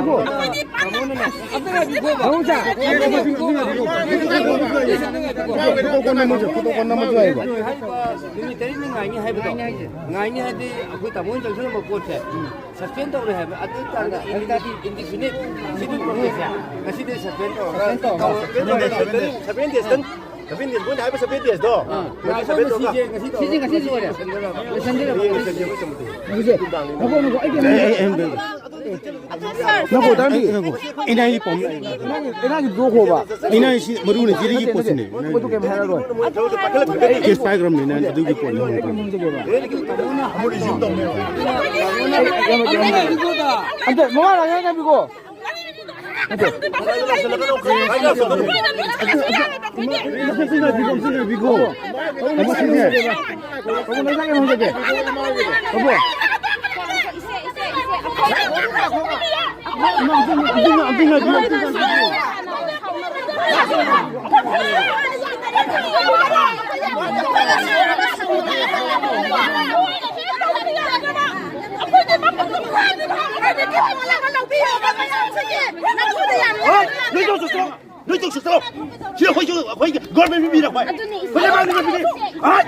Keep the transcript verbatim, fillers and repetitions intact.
ꯇꯥꯃꯣꯅꯅꯦ, ꯑꯝꯇ ꯉꯥꯏꯕꯤꯈꯣꯕ꯫ ꯇꯥꯃꯣ ꯁꯥ꯫ ꯉꯥꯏꯕꯤꯈꯣꯕ꯫ ꯐꯣꯇꯣ ꯀꯣꯟ ꯅꯝꯃꯁꯨ, ꯐꯣꯇꯣ ꯀꯣꯟ ꯅꯝꯃꯁꯨ ꯌꯥꯏꯌꯦꯕ꯫ ꯍꯥꯏꯔꯤꯕ ꯅꯨꯃꯤꯠ ꯇꯔꯦꯠꯅꯤ ꯉꯥꯏꯅꯤ ꯍꯥꯏꯕꯗꯣ꯫ ꯉꯥꯏꯅꯤ ꯍꯥꯏꯗꯤ ꯑꯩꯈꯣꯏ ꯇꯥꯃꯣꯅ ꯆꯪꯁꯤꯜꯂꯝꯕ ꯄꯣꯠꯁꯦ ꯁꯁꯄꯦꯟ ꯇꯧꯔꯦ ꯍꯥꯏꯕ꯫ ꯑꯗꯨ ꯇꯥꯔꯒꯗꯤ ꯏꯟꯗꯤꯐꯤꯅꯤꯠ ꯁꯤꯇꯤꯡ ꯄ꯭ꯔꯣꯁꯦꯁꯁꯦ ꯉꯁꯤꯗꯤ ꯁꯁꯄꯦꯟ ꯇꯧꯔꯒ ꯁꯁꯄꯦꯟ ꯇꯧꯔꯒ ꯁꯚꯦꯟ ꯗꯦꯖ, ꯁꯚꯦꯟ ꯗꯦꯖꯇꯪ, ꯁꯚꯦꯟ ꯗꯦꯖ, ꯃꯣꯏꯅ ꯍꯥꯏꯕ ꯁꯚꯦꯟ ꯗꯦꯖꯇꯣ ꯉꯥꯏꯈꯣ, ꯁꯚꯦꯟ ꯇꯧꯔꯒ ꯁꯤꯁꯦ ꯉꯁꯤ ꯇꯧꯔꯒ ꯁꯤꯁꯦ ꯉꯁꯤ ꯂꯣꯏꯔꯦ꯫ ꯂꯣꯏꯁꯤꯟꯗꯣꯏꯔꯕ? ꯍꯌꯦꯡ ꯂꯣꯏꯁꯤꯟꯒꯦ, ꯃꯣꯏ ꯀꯃꯤꯇꯤ꯫ ꯉꯁꯤꯁꯦ꯫ ꯉꯥꯏꯈꯣ, ꯉꯥꯏꯈꯣ, ꯑꯩ ꯀꯩꯅꯣ ꯑꯦ, ꯑꯦ, ꯑꯦ, ꯑꯗꯣ, ꯁꯥꯔ, ꯉꯥꯏꯈꯣ, ꯁꯥꯔ, ꯗꯥꯝꯕꯤ꯫ ꯉꯥꯏꯈꯣ, ꯉꯥꯏꯈꯣ꯫ ꯑꯦꯟ ꯑꯥꯏ ꯑꯦ ꯄꯥꯎ ꯑꯃ ꯂꯥꯛꯑꯦ꯫ ꯅꯪ and I A ꯇꯣꯛꯈꯣꯕ꯫ And I A ꯁꯤ ꯃꯔꯨꯅ ꯖꯤꯔꯤꯒꯤ ꯅꯠꯇꯦ, ꯄꯣꯠꯁꯤꯅꯦ꯫ ꯅꯠꯇꯦ, ꯅꯪꯒꯤ ꯄꯣꯠꯇꯨ ꯀꯩꯝ ꯍꯥꯏꯔꯔꯣꯏ꯫ ꯀꯦꯁ ꯄꯥꯏꯈ꯭ꯔꯕꯅꯤꯅ ꯑꯗꯨꯒꯤ ꯄꯣꯠꯅꯤ꯫ ꯑꯩ ꯀꯩꯅꯣꯝ ꯍꯪꯖꯒꯦꯕ꯫ ꯑꯃꯨꯛ ꯔꯤꯖ꯭ꯌꯨꯝ ꯇꯧꯅꯦꯕ꯫ ꯑꯝꯇ ꯃꯃꯥ ꯂꯥꯛꯑꯦ ꯉꯥꯏꯕꯤꯀꯣ꯫ ꯅꯠꯇꯦ꯫ ꯏꯃꯥ, ꯏꯃꯥ, ꯏꯃꯥ, ꯏꯃꯥ, ꯏꯃꯥ, ꯏꯃꯥ꯫ ꯇꯥꯃꯣ, ꯅꯪ ꯆꯥꯛ ꯀꯩꯅꯣꯝ ꯍꯪꯖꯒꯦ꯫ ꯇꯥꯃꯣ꯫ ꯏꯃꯥ, ꯑꯝꯇ, ꯑꯝꯇ, ꯑꯝꯇ ꯉꯥꯏꯕꯤꯌꯨ, ꯑꯝꯇ ꯉꯥꯏꯕꯤꯌꯨ꯫ ꯍꯣꯏ, ꯅꯣꯏ ꯇꯧꯁꯨ ꯆꯠꯂꯣ꯫ ꯅꯣꯏ ꯇꯧꯁꯨ ꯆꯠꯂꯣ꯫ ꯁꯤ ꯑꯩꯈꯣꯏꯁꯨ, ꯑꯩꯈꯣꯏꯒꯤ ꯒꯣꯔꯃꯦꯟ ꯃꯤꯔ ꯑꯩꯈꯣꯏ? ꯑꯗꯨꯅꯦ, ꯑꯩꯈꯣꯏ ꯂꯩꯕꯥꯛ ꯃꯤꯔ ꯑꯩꯈꯣꯏ? ꯍꯣꯏ꯫